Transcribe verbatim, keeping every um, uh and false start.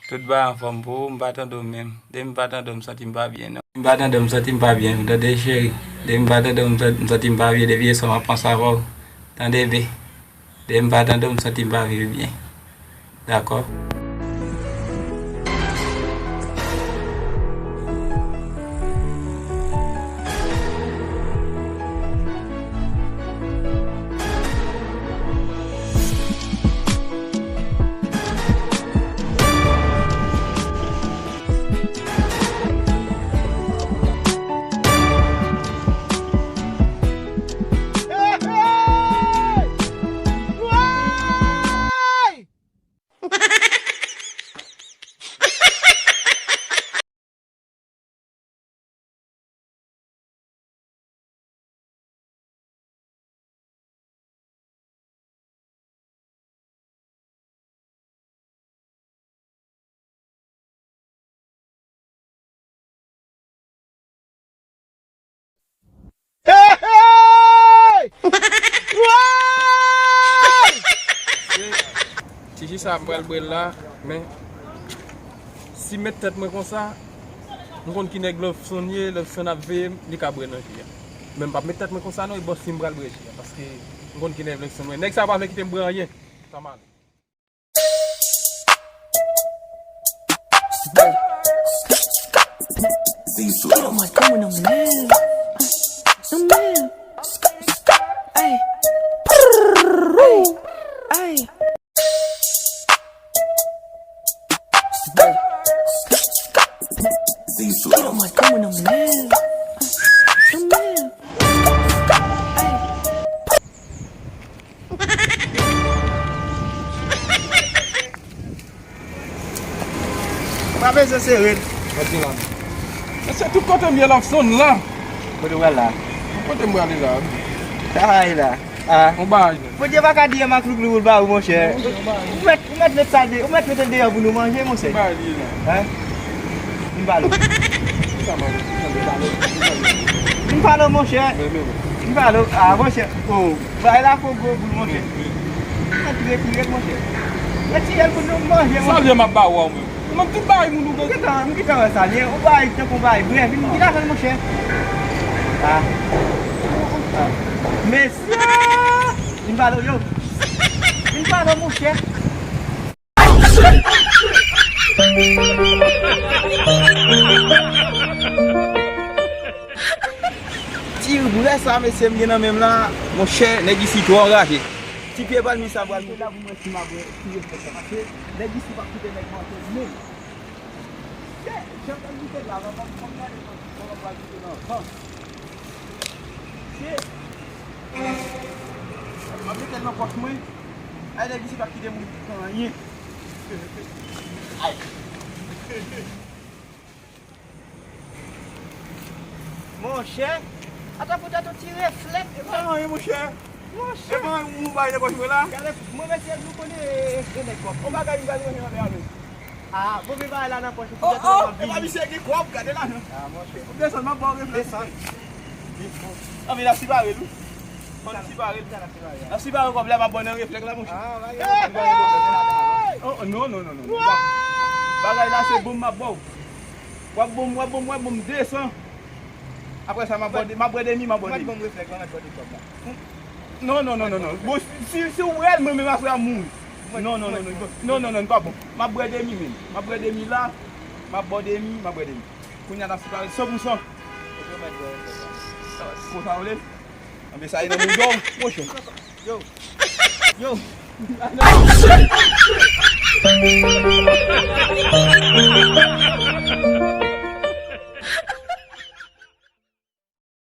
Tout bagay anfòm pou ou, m pa tande w menm. Depi m pa tande w, m santi m pa byen, non. M pa tande w, m santi m pa byen, ou tande, cheri? Depi m pa tande w, m santi, m santi m pa byen, depi yè swa m ap panse avè w. Tande, be. Depi m pa tande w, m santi m pa viv byen. Dakò? Hey, hey! Woy! Ti ji sa m pral bwè l la, men si m met tèt mwen konsa, m konn ki nèg Loveson ye, Loveson ap veye m, li ka bwè nan ji a. Men m p ap met tèt mwen konsa non, e bòs li m pral bwè ji a, paske m konn ki nèg Loveson ye. Nèg sa pa vle kite m bwè anyen. Sa m ale. Diesel. Get on my coming on my man. No man. Ay. Ay. Ay. Diesel. Get on my coming on my man. No man. Ay. Pa bezwen sere l. Mwen se la. Mwen se tout kote m ye Loveson la. Kote w pral la? Kote m prale la? Sa va la? Ah. On bagay. Bondye pa ka di yon maklouklou pou l ba ou, monchè. Ou mèt, ou mèt met sa de, ou mèt met l deyò pou nou manje, monchè. Bagay li la. Hein? M pale. Sa manje? M pale, monchè. M pale. Ah, monchè. Oh. Bay la fò gwo boul, monchè. Mwen tire, tire, monchè. Mwen tire l pou nou manje, monchè. Salye m ap ba w, ou menm. Ou menm tout bagay moun ou gen. M gentan, m gentan wè salye. Ou bay tankou bay brèv. Vin, vin avè l, monchè. Ah. Ah. Mesye! Vin pale, yo. Vin pale, monchè. Ti brè sa, mesye, m gen nan men m la, monchè, nèg isi twò anraje. Ti pye palmi sa pral moute la pou mwen si m ap wè ki efè sa, paske nèg isi p ap kite nèg manje menm. Chè, jan m pral kite la, non, kòm, kòm gade, kòm, kòm m pral kite nan van. Chè, m ap mete l nan pòch mwen. Ay, nèg isi p ap kite moun pran anyen. Ay. Monchè, ata poutèt yon ti reflèt. E pa anyen, monchè. Monchè. E pa anyen, ou bay nan pòch mwen la. Gade, mwen mesye, nou konnen, e, e, e nèg kòb. On bagay, nou bay manje nan avè. Ah, bon, men bagay la nan pòch ou, poutèt ou ap vini. E pa misye gen kòb, gade lajan. Ah, monchè. Desann, m ap ba w reflèt. Desann. Anvi n ap sipare l, wi. N ap sipare l. N ap sipare kòb la, m ap ba w nan reflèt la, monchè. Ah, bagay. Oh, non, non, non, non. Bagay la, se bon, m ap ba w. W ap bon, w ap bon, w ap bon, desann. Apre sa, m ap bwè, m ap bwè demi, m ap bwè demi. Mwen bon reflèks la, m ap bwè de kòb la. Non, non, non, non, non. Bon, si, si w wè l, mwen menm apre a mouri. Non, non, non, non, non, non, non, non, pa bon. M ap bwè demi menm. M ap bwè demi la. M ap bwè demi, m ap bwè demi. Kounye a n ap separe san pou san. Konsa w vle? Anben sa e nan mouda w, monchè. Yo. Yo.